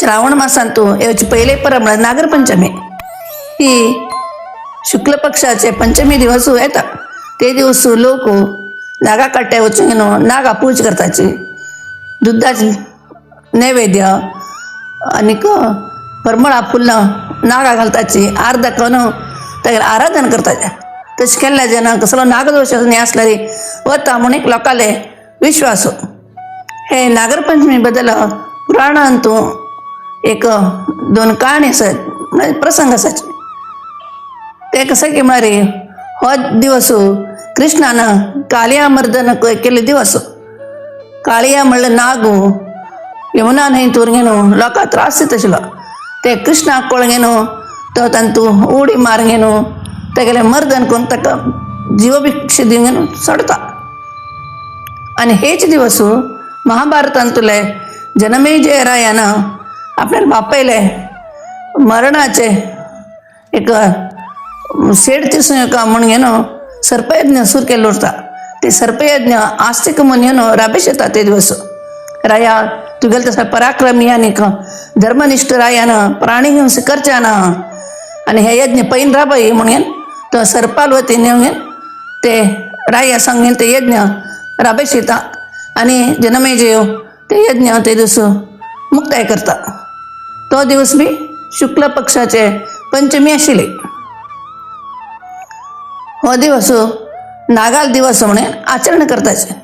श्रावण मासांतू येवचे पयले परब म्हळ्यार नागरपंचमी. ही शुक्ल पक्षाचे पंचमी दिवस येता. ते दिवस लोक नागा काट्या वचून नागा पूज करताची, दुधाचे नैवेद्य आनीक परमळा फुलां नागा घालताची, आर्द करून तागेलें आराधन करताचे. तशें केल्ल्या जेन्ना कसलो नागदोश न्ही आसल्यार वता म्हूण एक लोकाले विश्वास. हे नागरपंचमी बद्दल पुराणांतू एक दोन काणी आसात, म्हळ्यार प्रसंग आसाचे. ते कशें की म्हळ्यार हो दिवस कृष्णान कालिया मर्दन केल्ले दिवस. काळिया म्हणल्यार नागू यमुना न्हंय तूर लोकांक त्रास दिता आशिल्लो. ते कृष्णाक कळोन तो तांतू उडी मारून तेगेलें मर्दन करून ताका जीवभिक्षा दिवन सोडता. आनी हेच दिवस महाभारतांतले जनमेजय रायान आपल्या बापायले मरणाचे एक सेड तिसूं म्हूण घेवन सर्पयज्ञ सुरू केल्लो उरता. ते सर्पयज्ञ आस्तिक म्हूण घेवन राबेश येता. ते दिवस राया तुगेले तसो पराक्रमी आनीक धर्मनिश्ठ रायान प्राणी हिंस करच्या ना आनी हे यज्ञ पैन राबय म्हणून तो सर्पाल वतीन येवन ते राया सांगून ते यज्ञ राबेश येता आनी जनमेजय ते यज्ञ ते दिवस मुक्ताय करता. तो दिवस बी शुक्ल पक्षाचे पंचमी आशिल्ली. हो दिवस नागाल दिवस म्हणून आचरण करताचे.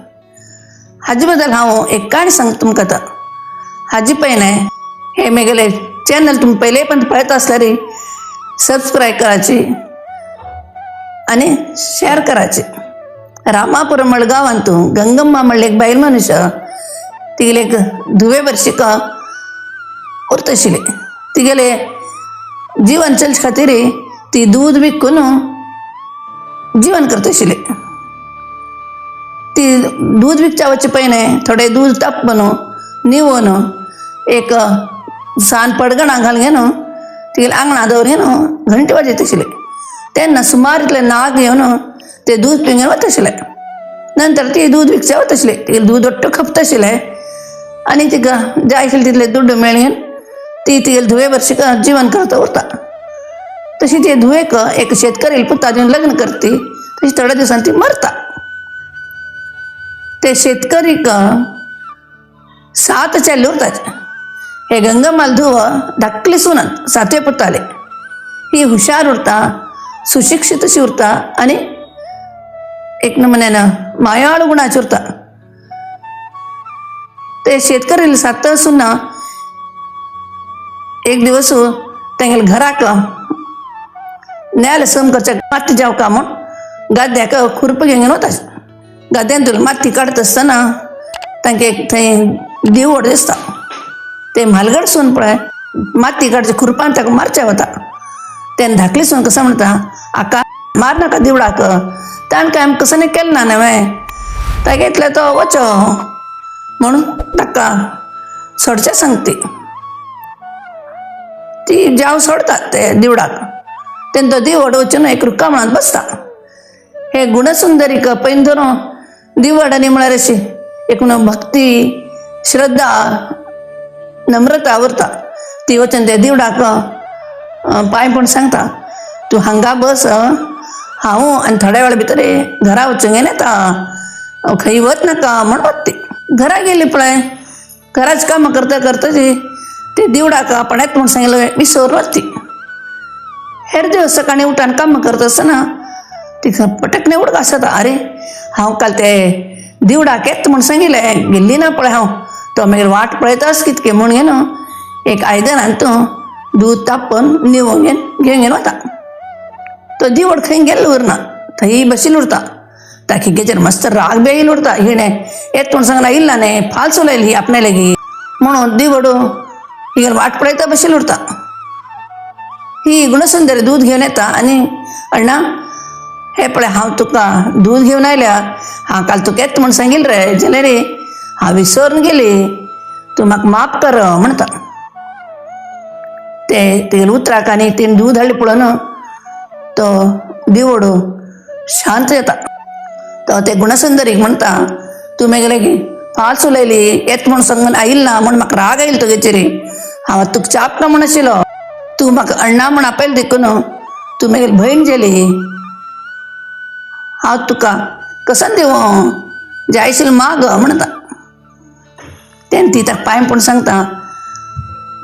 हाजे बद्दल हांव एक काणी सांगता तुमकां आतां. हाजे पयलें हे मेगेले चॅनल तुमी पयले पण पळयता आसल्यार सबस्क्रायब करायची आनी शेअर करायची. रामापुरम म्हणल्या गांवांत गंगम्मा म्हणले एक बायल मनुष्य तिगेले एक धुवे वर्शिक उरता आशिल्ली. तिगेले जीवन चलचे खातीर ती दूद विकून जीवन करता आशिल्ली. ती दूद विकच्या वचचे पयलें थोडें दूद तापोवन निवोवन एक सान पडगणां घालून घेवन तिगेले आंगणा दवर घेवन घंटी वाजयत आशिल्ली. तेन्ना सुमार इतले नाग येवन ते दूद पिवन वता आशिल्ले. नंतर ती दूद विकच्या वता आशिल्ली. तिगेलें दूद वट्ट खपता आशिल्लें आनी तिका जाय आशिल्ले तितले दुड्ड मेळून ती तिगेले धुवे वर्शीक जीवन करता उरता. तशी ती धुवेक एक शेतकरी पुता दिवन लग्न करती. तशी थोड्या दिवसांनी ती मरता. ते शेतकरीक सात चेडे उरतात. हे गंगम्माल धुव धाकली सून सातवे पुताले. ही हुशार उरता, सुशिक्षीत अशी उरता आनी एक नमुन्यान मायाळू गुणाची उरता. ते शेतकरी सात सुना एक दिवस तेंगेले घराक नेल सम करच्या माती जावका म्हूण गाद्याक खुरप घेवन वता. गाद्यांतून माती काडटा आसतना तांकां एक थंय दिवड दिसता. ते म्हालगड सून पळय माती काडचे खुरपान ताका मारचे वता. तेन्ना धाकली सून कसं म्हणटा, आका मार नाका दिवडाक, ताणें काय आमकां कसं केलें ना न्हय, ताका इतलें तो वचो म्हणून ताका सोडचें सांगती. ती जाव सोडतात ते दिवडाक. तेन्ना तो दिवड वचून एक रुखा मुळांत बसता. हे गुणसुंदरीक पैन धरून दिवड आनी म्हळ्यार अशी एक भक्ती श्रद्धा नम्रता उरता. ती वचून ते दिवडाक पांय पण सांगता, तूं हांगा बस, हांव आनी थोड्या वेळा भितर घरा वचूंक येता, खंय वच नाका म्हण वता. ती घरा गेली पळय, घराच कामां करता करता ती ते दिवडाक आपण येता म्हूण सांगिल्लें विसरून वता ती. हेर दिवस सकाळी उठान कामां करता आसतना तिका पटकने उडकास जाता, अरे हांव काल ते दिवडाक येता म्हूण सांगिल्लें, गेल्ली ना पळय हांव, तो मागीर वाट पळयताच कितके म्हूण घेवन एक आयदनान तूं दूद तापोवन निवोवन घेवन घेवन घेवन वता. तो दिवड खंय गेल्लो उरना, थंय बशिल्लो उरता. ताका हिगेचेर मस्त राग बी येयलो उरता, हिणें येता म्हूण सांगला इल्ला न्ही, फाल्स उलयली ही आपणे लेगीत म्हणून दिवड हिगेर वाट पळयता बशिल्लो उरता. ही गुणसुंदरी दूद घेवन येता आनी अण्णा हे पळय हांव तुका दूद घेवन आयल्या, हांव काल तुका येता म्हूण सांगिल्लें रे, जाल्यार रे हांव विसरून गेली, तूं म्हाका माफ कर म्हणटा. ते तेगेले उतराक आनी तिणें दूद हाडलें पळोवन तो दिवड शांत जाता. तो ते गुणसुंदरीक म्हणटा, तूं मेगेले फाल्स उलयली, येता म्हूण सांगून आयिल्ला ना म्हूण म्हाका राग आयलो तुगेचेर, हांव तुका चापना म्हण आशिल्लो, तूं म्हाका अण्णा म्हण आपयल देखून तूं मागीर भयण जाली. हांव तुका कसन दिवं, जाय आशिल्लें माग म्हणटा. तेन्ना ती ताका पांय पूण सांगता,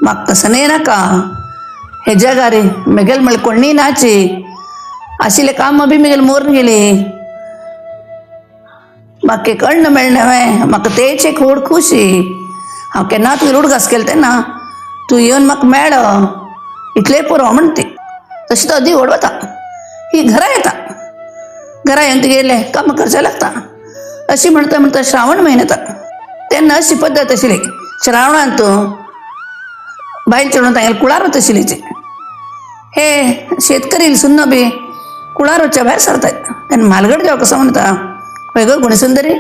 म्हाका कसनय नाका, हे जगार मेगेल म्हळ्यार कोणूय नाची, आशिल्लें काम बी मेगेल मोरून गेली, म्हाका एक अण्ण मेळ्ळें हांवें, म्हाका तेच एक व्हड खुशी, हांव केन्ना तुवें उडगास केलो तेन्ना तूं येवन म्हाका मेळ, इतलें पुरो म्हण ती. तशें तो अदी व्हड वता, ही घरा येता, घरा येवन तिगेलें काम करचें लागता. अशी म्हणटा म्हणटा श्रावण म्हयनो येता. तेन्ना अशी पद्दत आशिल्ली, श्रावणांत बायल चेडून तांगेले कुळार वता आशिल्ली. हे शेतकरी सुन्न बी कुळार वचच्या भायर सरतात. तेन्ना म्हालगड देव कसो म्हणटा, हय गो गुणसुंदरी,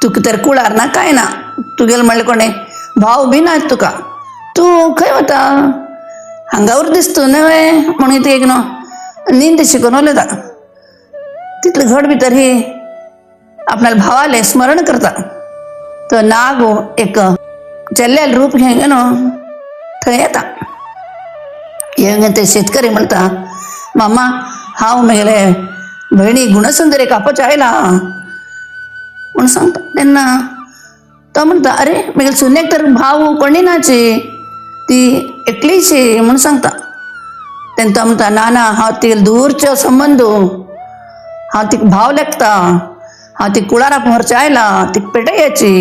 तुका तर कुळार ना कांय ना, तुगेलें म्हणलें कोणें भाव बी ना तुका, तूं खंय वता, हांगावर दिसता न्हय म्हणून ती एक न्हू न्हीद शिकून उलयता. तितले घड भितर ही आपणाल्या भावालें स्मरण करता. तो नाग एक चेल्ल्यालें रूप घेवन न्हू थंय येता. येवन ते शेतकरी म्हणटा, मामा हांव म्हगेले भयणी गुणसुंदरी कापोच आयला म्हूण सांगता. तेन्ना तो म्हणटा, अरे म्हगेले सुनेक तर भाव कोणी नाची, ती एकलीशी म्हूण सांगता. तेन्ना तो म्हणटा, ना ना, हांव तिगेलो दूरचो संबंद, हांव तिका भाव लेखता, हांव तिका कुळाराक व्हरचें आयला, तिका पेटयाची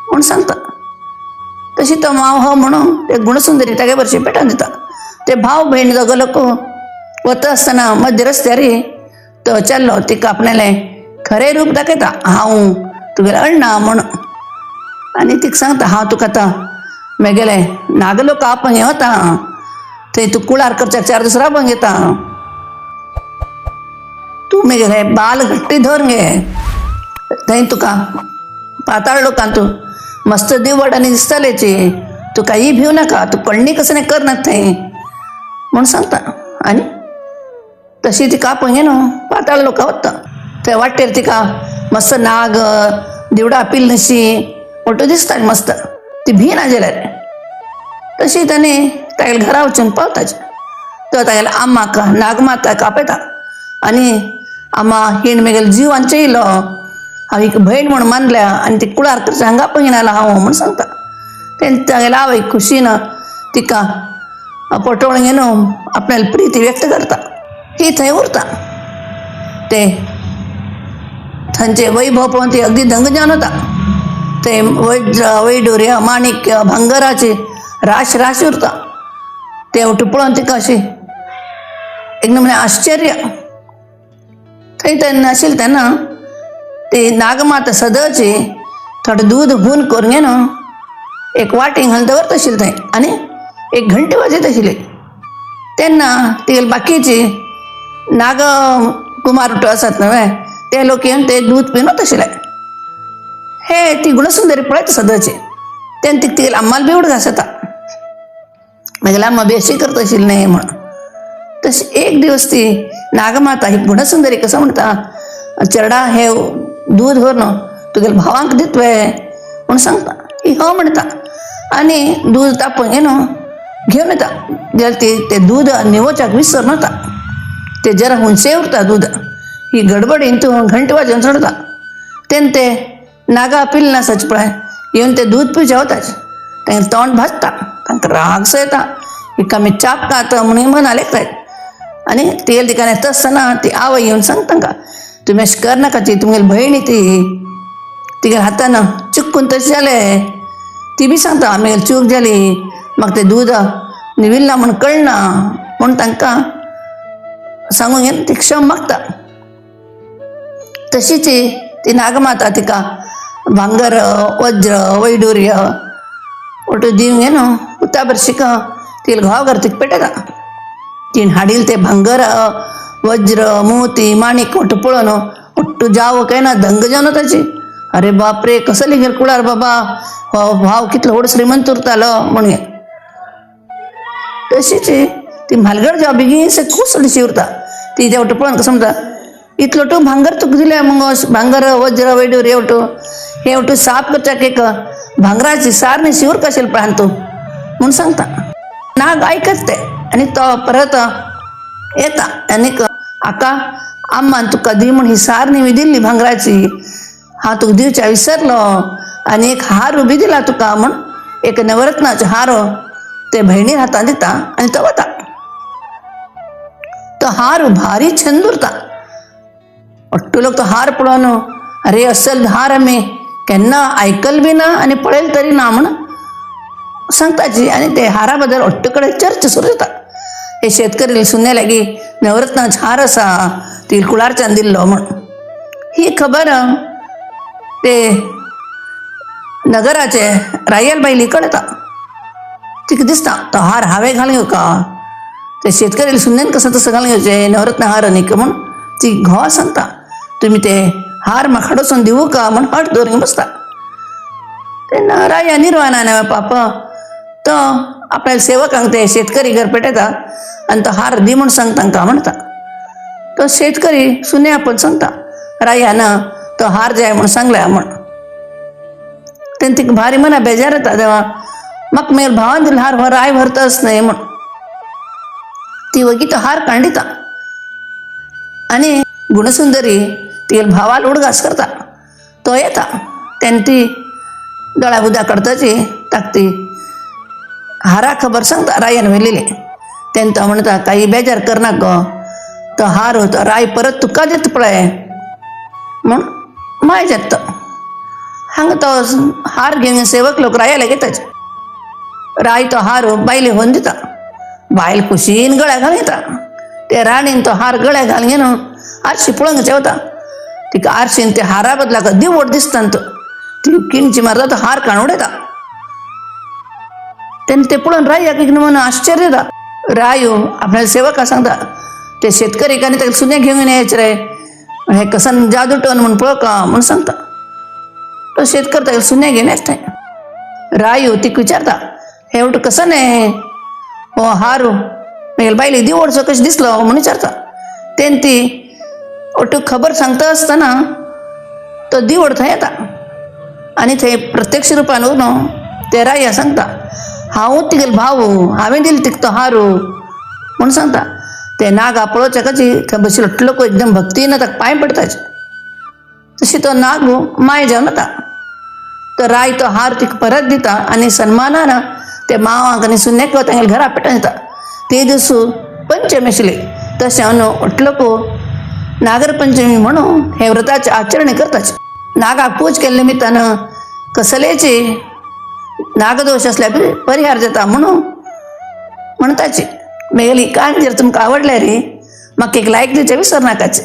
म्हूण सांगता. तशी तो माव हो म्हणून ते गुणसुंदरी तागे भरशी पेटोवन दिता. ते भाव भयण दोगो लोक वता आसतना मध्य रस्त्यार तो चेडलो तिका आपणालें खरें रूप दाखयता, हांव तुगेलें अण्णा म्हूण. आनी तिका सांगता, हांव तुका आतां मेगेलें नागलोक आपंग वता, थंय तूं कुळार करच्याक चार दीस राबोंक येता, तूं मेगेलें बाल घट्टी धर गे, थंय तुका पाताळ लोकांत तूं मस्त दिवड आनी दिसतलेची, तूं काही भिवू नाका, तूं कण्णी कसलें करना थंय म्हूण सांगता. आनी तशी तिका आपंग न्हू पाताळ लोकां वता. थंय वाटेर तिका मस्त नाग दिवडा पिल्लशी फोटो दिसता मस्त, ती भिना जाल्यार. तशी ताणें तागेल्या घरा वचून पावताची. तो तागेल्या आम्माक नागमाताक आपयता आनी आम्मा हिण मेगेलो जीव वांचयलो, हांव हिका भयण म्हूण मानल्या आनी ती कुळार करच्या हांगा पळयना हांव म्हूण सांगता. तेन्ना तागेल्या आवय खुशीन तिका पटोवन घेवन आपणाली प्रिती व्यक्त करता. ही थंय उरता. ते थंयचे वैभव पळोवन ती अगदी दंग जावन वता. ते वज्र वैडूर्य माणिक्य भांगराची राश राश उरता. ते वटू पळोवन तिका अशी एकदम म्हळ्यार आश्चर्य. थंय तेन्ना आशिल्लें तेन्ना ती नागमाता सदची थोडें दूद हून करून घेवन एक वाटी घालून दवरता आशिल्ली थंय आनी एक घंटी वाजयत आशिल्ली. तेन्ना तिगेले बाकीची नाग कुमार आसात न्हय ते लोक येवन ते दूद पिवन वता आशिल्ले. हे ती गुणसुंदरी पळयता सदची. तेन्ना तिका तिगेले अम्माल बी उडगास येता, म्हगेली अम्मा बी अशी करता आशिल्ली न्हय म्हणून. तशी एक दिवस ती नागमाता ही गुणसुंदरी कसं म्हणटा, चेरडा हे दूद व्हरून तुगेल्या भावांक दितवे म्हूण सांगता. ही हो म्हणटा आनी दूद तापोवन न्हू घेवन येता. जाल्यार ती ते दूद निवोवच्याक विसरून वता. ते जरा हुनशें उरता दूद. ही गडबडीन तूं घंटे वाजोवन सोडता. तेन्ना ते नागा पिल्ल आसाच पळय येवन ते दूद पिवचे वताच, तांकां तोंड भाजता, तांकां राग सो येता, हिका आमी चापतात म्हणून मना लेखतात. आनी तेल तिका येता आसतना ती आवय येवन सांगता तांकां, तुमी अशें करनाका, ती तुमगेली भयणी ती तिगेल्या हातान चुकून तशें जालें. ती बी सांगता, आमगेली चूक जाली, म्हाका तें दूद निविल्ला म्हूण कळना म्हूण तांकां सांगून घेवन ती क्षम मागता. तशीच ती नागमाता तिका भांगर वज्र वैडूर्य ಒಟ್ಟು दिवन घेवन पुता भरशीक तिगेले घोवा घर तिका पेटयता. तिणें हाडिल्लें तें भांगर वज्र मोती माणिक ಒಟ್ಟು पळोवन ಒಟ್ಟು जावं काय ना दंग जावन वताची. अरे बाप रे, कसो हिगेलो कुळार बाबा, हो भाव कितलो व्हड श्रीमंत उरतालो म्हणून. तशीच ती म्हालगड जेवा बेगीन खूब उरता. ती ते वटू पळोवन कसं म्हणटा, इतलो टू भांगर तुका दिलें मुगो, भांगर वज्र वैडूर्य वटू हे वटू साफ करच्याक एक भांगराची सारणी शिवर कशें पळय तूं म्हूण सांगता. नाग आयकत ते आनी तो परत येता आनीक आका आम्मान तुका दी म्हूण ही सार न्ही दिल्ली भांगराची, हांव तुका दिवच्या विसरलो आनी एक हार बी दिला तुका म्हूण एक नवरत्नाचो हार ते भयणी हातान दिता आनी तो वता. तो हार भारी छंद उरता. अट्टू लोक तो हार पळोवन अरे असल हार आमी केन्ना आयकल बी ना आनी पळयल तरी ना म्हूण सांगताची. आनी ते हारा बद्दल अट्टू कडेन चर्चा सुरू जाता. हे शेतकरी सुने लागीं नवरत्नाचो हार आसा ती कुळारच्यान दिल्लो म्हूण. ही खबर ते नगराचे रायल बायली कळटा. तिका दिसता तो हार हांवें घालून घेवका, ते शेतकरी सुनेन कसं तसं घालून घेवचें नवरत्न हार न्ही म्हूण ती घोवा सांगता तुमी ते हार म्हाका हाडसून दिवू का म्हूण हट दवरून बसता. तेन्ना राया निर्वाणा पाप तो आपल्या सेवकांक ते शेतकरी घर पेटयता आनी तो हार दी म्हूण सांग तांकां म्हणटा. तो शेतकरी सुने आपण सांगता राया ना तो हार जाय म्हूण सांगल्या म्हूण. तेन्ना तिका भारी मना बेजार येता देवा म्हाका मेल भावान दिलो हार हो राय व्हरताच न्हय म्हूण. ती वगी तो हार कांडिता आनी गुणसुंदरी तिगेल्या भावाल उडगास करता. तो येता तेन्ना ती दोळ्या उदक काडताची ताका ती हारा खबर सांगता रायान व्हेलेली. तेन्ना तो म्हणटा काही बेजार करनाका गो, तो हार तो राय परत तुका दिता पळय म्हूण माय जाता. तो हांगा तो हार घेवन सेवक लोक रायाला घेताच. राय तो हार बायले व्हरून दिता. बायल खुशीन गळ्या घालून येता. ते राणीन तो हार गळ्या घालून घेवन आरशी पळोवंक चेवता. तिका आरशीन ते हारा बदलाक दिवट दिसता तो ती किणची मारता तो हार काडून उडयता. तेन्ना ते पळोवन रायाक एक नमून आश्चर्य जाता. रायो आपल्या सेवका सांगता ते शेतकरी आनी ताका सुने घेवन यायचे रे, हे कसन जादू टोन म्हूण पळोवका म्हूण सांगता. तो शेतकरी ताका सुने घेवन येता. रायो तिका विचारता हे वट कसं न्ही हो हार मागीर बायले दिवडचो कशें दिसलो म्हूण विचारता. तेन्ना ती ओटू खबर सांगता आसतना तो दिवड थंय येता आनी थंय प्रत्यक्ष रुपान उरून ते राया सांगता हांव तिगेलो भाव, हांवें दिलो तिका तो हार म्हूण सांगता. ते नागा पळोवच्या कशी थंय बशिल्लो लोक एकदम भक्तीन ताका पांय पडटाचे. तशी तो नाग माय जावन वता. तो राय तो हार तिका परत दिता आनी सन्मानान ते मावाक आनी सुनेक तांगेल्या घरा पेटोवन दिता. ते दिस पंचमी आशिल्ली तशें हांव लोक नागरपंचमी म्हणून हे व्रताचें आचरण करताचे. नागाक पूज केल्ले निमित्तान कसलेचे नागदोश असल्यार परिहार जाता म्हणून म्हणताची. मेगेली कांय जर तुमकां आवडल्यार म्हाका एक लायक दिवचें विसरनाकाचे.